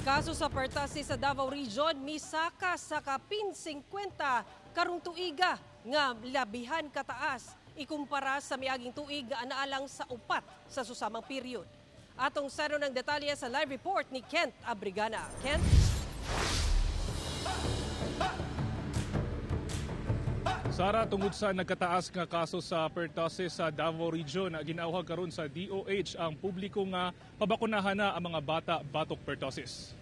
Kaso sa pertussis sa Davao Region misaka sa kapin 50 karong tuiga nga labihan kataas ikumpara sa miaging tuig nga anaalang sa 4 sa susamang period. Atong saro ng detalye sa live report ni Kent Abrigana. Kent? Sara, tungod sa nagkataas nga kaso sa pertussis sa Davao Region, ginawhag karon sa DOH ang publiko nga pabakunahan na ang mga bata batok pertussis.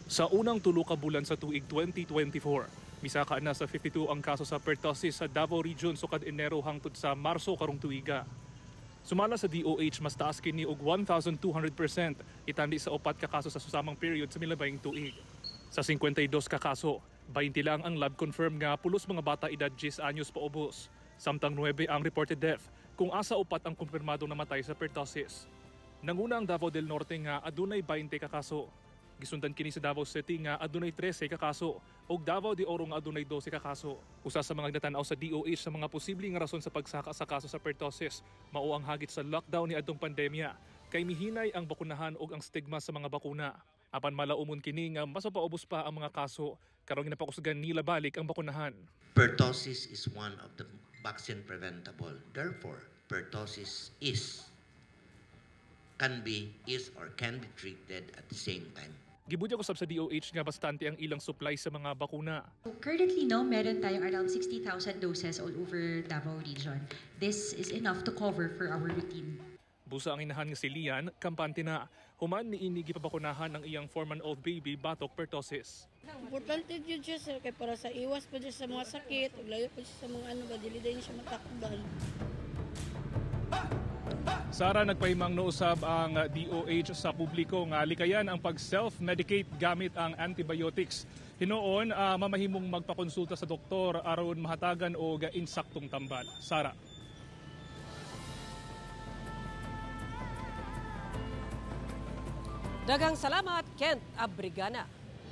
Sa unang 3 ka bulan sa tuig 2024, misaka na sa 52 ang kaso sa pertussis sa Davao Region sukad Enero hangtod sa Marso karong tuiga. Sumala sa DOH, mas taas kini og 1,200% itandi sa 4 ka kaso sa susamang period sa milabayng tuig. Sa 52 ka kaso, 20 lang ang lab confirm nga pulos mga bata edad 10 anyos paubos. Samtang 9 ang reported death, kung asa 4 ang kumpirmadong namatay sa pertussis. Nanguna ang Davao del Norte nga adunay 20 ka kaso. Gisundan kini sa Davao City nga adunay 13 ka kaso ug Davao de Oro nga adunay 12 ka kaso. Usa sa mga natan-aw sa DOH sa mga posible nga rason sa pagsaka sa kaso sa pertussis mao ang hagit sa lockdown ni adtong pandemya kay mihinay ang bakunahan ug ang stigma sa mga bakuna. Apan malaumon kini nga mas mapaubos pa ang mga kaso karon ginapakusgan nila balik ang bakunahan. Pertussis is one of the vaccine preventable. Therefore, pertussis is can be is or can be treated at the same time. Gibudyag usab sa DOH nga bastante ang ilang supply sa mga bakuna. Currently, no, meron tayong around 60,000 doses all over Davao Region. This is enough to cover for our routine. Busa ang inahan nga si Lian, kampante na. Human niini gipabakunahan ang iyang 4-month-old baby batok pertussis. Importante yun siya, sir, kay para sa iwas pa siya sa mga sakit, ug layo pa siya sa mga ano ba, dili din siya matakdan. Sara, nagpahimang nousab ang DOH sa publiko nga likayan ang pag-self-medicate gamit ang antibiotics. Hinuon, mamahimong magpakonsulta sa doktor aron mahatagan og insaktong tambal. Sara. Daghang salamat, Kent Abrigana.